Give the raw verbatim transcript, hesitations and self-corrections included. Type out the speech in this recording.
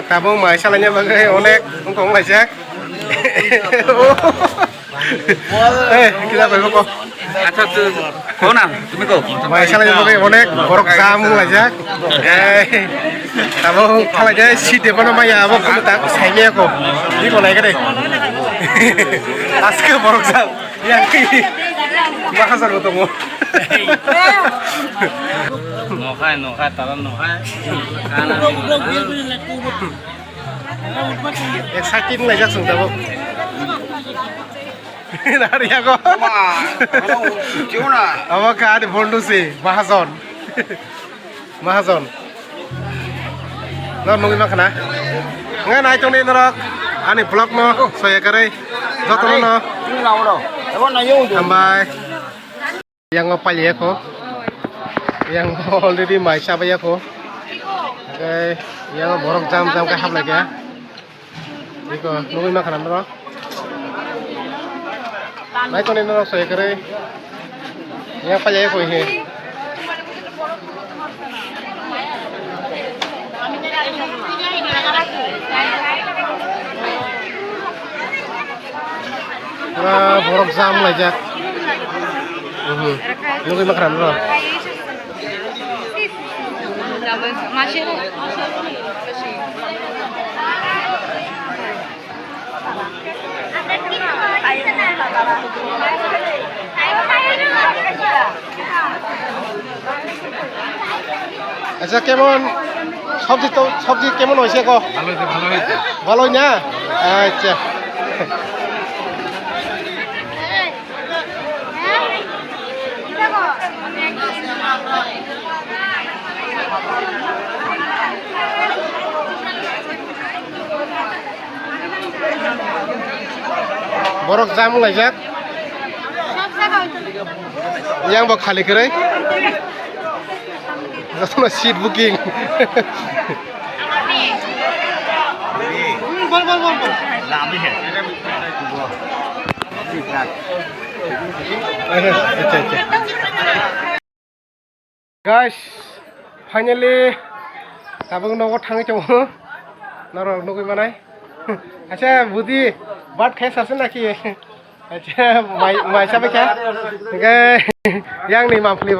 Tabuk mai salaina bagwi onek wngkha wnglaijak. Eh, kisa bai boko. Acha, tu, ko na, tumi ko. Mai salaina bagwi onek borok jam wnglaijak. Eh, tabuk khalai jai si debana maya abo kunu tak saimaya ko. Di ko lai kare. Aske borok jam. Yang mahasar bo tongo. Nokhai, nokhai, tara nokhai. Kana. Excited wnglaijak chwng tabuk. Nari yago. Wah, abo kha ani bondhu se, Mahajon. Mahajon. No nungwi mankha na. Ngai nai tongni norok ani vlog no soya karwi jotono no. Hambai. Yang o palia kho. Yang o already mai sabaya kho. Hingke yang o borok jam jam khe hablai kha. Iko nugui mankha na norok. Nai tongni norok soi kwrwi. Yang palia kho he. Pura borok jam laijak. Mhm. Nugui mankha na norok. আচ্ছা, কেমন সবজি তো, সবজি কেমন হয়েছে গো? ভালো হয়েছে, ভালো হয়েছে। ভালোই না? আচ্ছা। Borok jam wnglaijak. Yang bo khali kwrwi. Jotono seat booking. Bol, bol, bol, bol. Acha, acha. Guys, finally tabuk nogo thangwi tongo. Norok nugui manai. Acha, budi, bat khai sase naki? Acha, mai, mai sabai kha. Hingke, yang ni mampli